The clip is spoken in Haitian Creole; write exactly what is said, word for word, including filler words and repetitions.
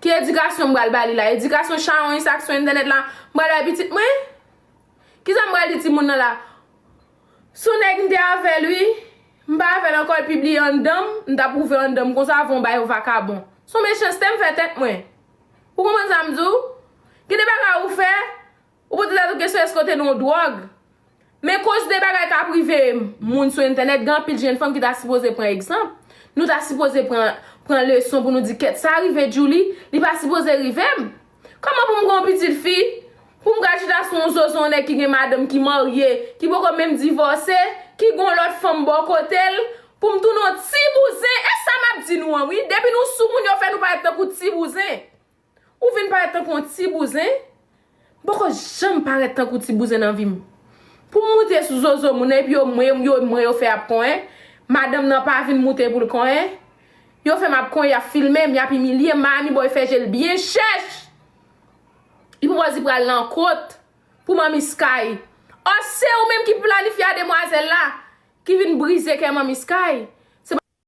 Ki edikasyon m pral ba li la? Edikasyon chawony sa k sou entènèt la, m pral bay pitit mwen? Kisa m pral di timoun nan la? Sou nèg m te avè l wi, m pa avè l ankò, l pibliye anndan m, m t ap ouvè anndan m konsa, avan w bay yon vakabon. Se yon mechanste m fè tèt mwen. Ou konprann sa m di w? Gen de bagay ou fè, ou poze tèt ou kesyon èske w te nan yon dwòg. Men koz de bagay k ap rive moun sou entènèt, gen anpil jèn fanm ki ta sipoze pran egzanp. Nou ta sipoze pran, pran leson pou nou di kèt sa rive Djouly, li pa sipoze rive m. Kòman pou m gen yon pitit fi, pou m pral chita sou yon zozo yon nèg ki gen madanm ki marye, ki poko menm divòse, ki gen yon lòt fanm bò kote l, pou m tounen yon ti bouzen? E sa m ap di nou an wi, depi nou soumoun yo fè nou parèt tankou ti bouzen. Ou vin parèt tankou yon ti bouzen? M poko janm parèt tankou ti bouzen nan vi m. Pou m moute sou zozo moun nan, epi yo mwen, yo mwen yo fè ap konyen, madanm nan pa vin moute pou l konyen. Yo fè m ap konyen, y ap filme m, y ap imilye m, Miami Boy fè je l byen chèch. Li poko di pral nan kot pou Manmi Sky. Ò, se ou menm ki planifye a demwazèl la, ki vin brize kè Manmi Sky.